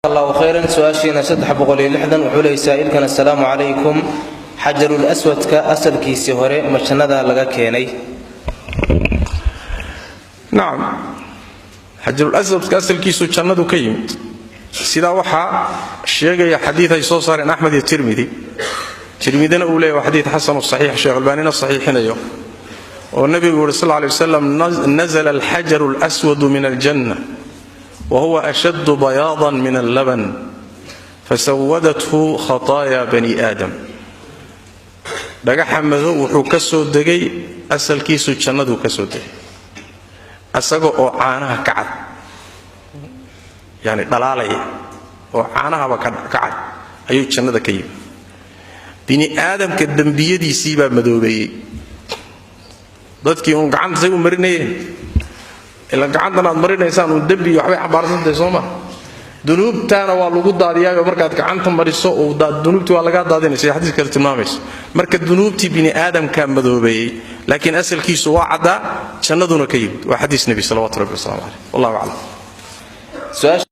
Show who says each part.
Speaker 1: Allahu khayran. Su-aashiina 360 wuxuu leeyay saa'ilkan: assalaamu calaykum, xajarul aswadka asalkiisii hore ma jannada laga keenay?
Speaker 2: Nacam, xajarul aswadka asalkiisu jannadu ka yimid. Sidaa waxaa sheegaya xadiid ay soo saareen Axmed iyo Tirmidi. Tirmidina uu leeyahy waa xadiid xasanu saxiix, Sheekh Albaanina saxiixinayo, oo nebigu yidhi sal lay waslam: "Nazla alxajaru alswadu min aljanna wa huwa ashaddu bayaadan min allaban, fasawadathu khataaya bani aadam." Dhagaxa madow wuxuu ka soo degay, asalkiisu jannaduu ka soo degay, asaga oo caanaha ka cad, yani dhalaalaya oo caanahaba ka cad ayuu jannada ka yimi. Bini aadamka dembiyadiisii baa madoobeeyey. Dadkii uun gacanta say u marinayeen, ila gacantan aad marinaysaan uun dembi waxbay xambaarsantahay, soo ma? Dunuubtaana waa lagu daadiyaayo. Markaad gacanta mariso, dunuubtii waa lagaa daadinaysa, sida xadiis kale tilmaamayso. Marka dunuubtii bini aadamkaa madoobeeyey, laakiin asalkiisu waa caddaa, jannaduna ka yimid. Waa xadiis nebi, salawatu rabbi waslamu caleyh. Wallahu aclam.